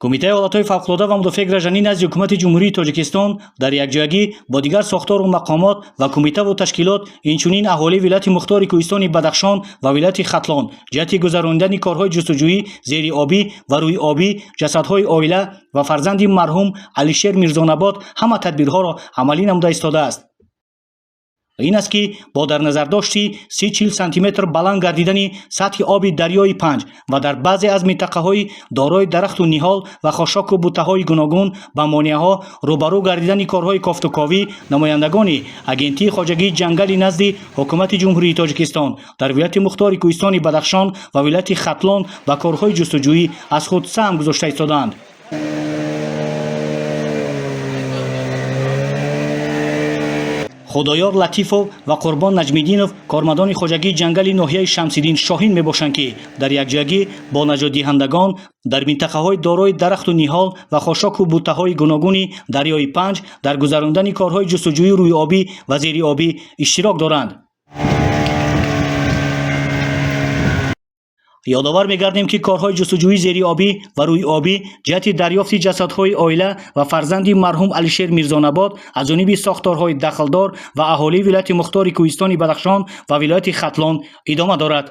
Кумитаи ҳолатҳои фавқулода ва мудофиаи гражданӣ назди Ҳукумати Ҷумҳурии Тоҷикистон дар якҷоягӣ бо дигар сохтору мақомот ва кумитаву ташкилот, инчунин аҳолии вилояти мухтори Кӯҳистони Бадахшон ва вилояти Хатлон ҷиҳати гузаронидани корҳои ҷустуҷӯӣ зериобӣ ва рӯйобӣ ҷасадҳои оила ва фарзанди марҳум Алишер Мирзонабот ҳама тадбирҳоро амалӣ намуда истодааст. Ин аст, ки бо дар назардошти 30-40 сантиметр баланд гардидани сатҳи оби дарёи Панҷ ва дар баъзе аз минтақаҳои дорои дарахту ниҳол ва хошоку буттаҳои гуногун ба монеаҳо рӯбарӯ гардидани корҳои кофтуковӣ, намояндагони Агентии хоҷагии ҷангали назди Ҳукумати Ҷумҳурии Тоҷикистон дар вилояти мухтори Кӯҳистони Бадахшон ва вилояти Хатлон ба корҳои ҷустуҷӯӣ аз худ саҳм гузошта истодаанд. Худоёр Латифов ва Қурбон Наҷмиддинов кормандони хоҷагии ҷангали ноҳияи Шамсиддин Шоҳин мебошанд, ки дар якҷоягӣ бо наҷотдиҳандагон дар минтақаҳои дорои дарахту ниҳол ва хошоку буттаҳои гуногуни дарёи Панҷ дар гузарондани корҳои ҷустуҷӯи рӯйобӣ ва зериобӣ иштирок доранд. Ёдовар мегардем, ки корҳои ҷустуҷӯи зериобӣ ва рӯйобӣ ҷиҳати дарёфти ҷасадҳои оила ва фарзанди марҳум Алишер Мирзонабот аз ҷониби сохторҳои дахлдор ва аҳолии вилояти мухтори Кӯҳистони Бадахшон ва вилояти Хатлон идома дорад.